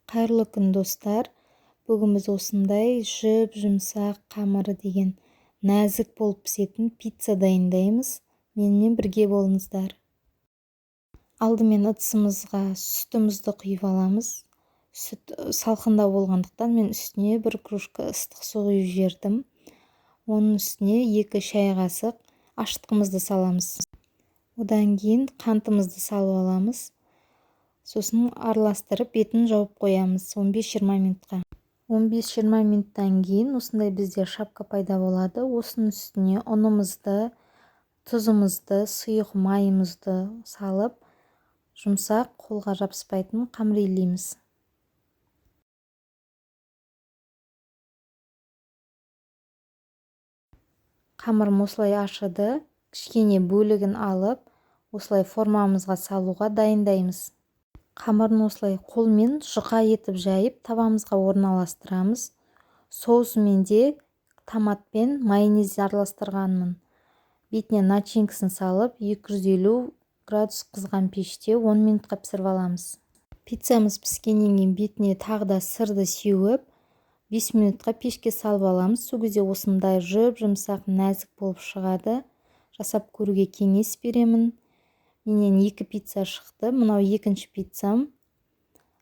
Қайырлы күн, достар! Бүгін біз осындай жұп-жұмсақ, қамыры деген нәзік болып пісетін пицца дайындаймыз. Менімен бірге болыңыздар. Алдымен ыдысымызға сүтімізді құйып аламыз. Сүт салқындау болғандықтан, мен үстіне бір кружка ыстық су құйып жібердім. Оның үстіне 2 шай қасық ашытқымызды саламыз. Одан кейін қантымызды салып аламыз. Сосын араластырып, бетін жауып қоямыз 15-20 минутқа. 15-20 минуттан кейін осындай бізде шапка пайда болады. Осының үстіне ұнымызды, тұзымызды, сұйық майымызды салып, жұмсақ, қолға жабыспайтын қамыр илейміз. Қамырым осылай ашыды. Кішкене бөлігін алып, осылай формамызға салуға дайындаймыз. Қамырын осылай қолмен жұқа етіп жайып, табамызға орналастырамыз. Соусымен де томат пен майонез араластырғанмын. Бетіне начинкасын салып, 250 градус қызған пеште 10 минутқа пісіріп аламыз. Пиццамыз піскеннен кейін бетіне тағы да сырды сеуіп, 5 минутқа пешке салып аламыз. Сол кезде осындай жұп-жұмсақ, нәзік болып шығады. Жасап көруге кеңес беремін. Менен 2 пицца шықты. Мынау екінші пиццам.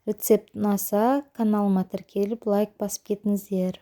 Рецепт ұнаса, каналыма тіркеліп, лайк басып кетіңіздер.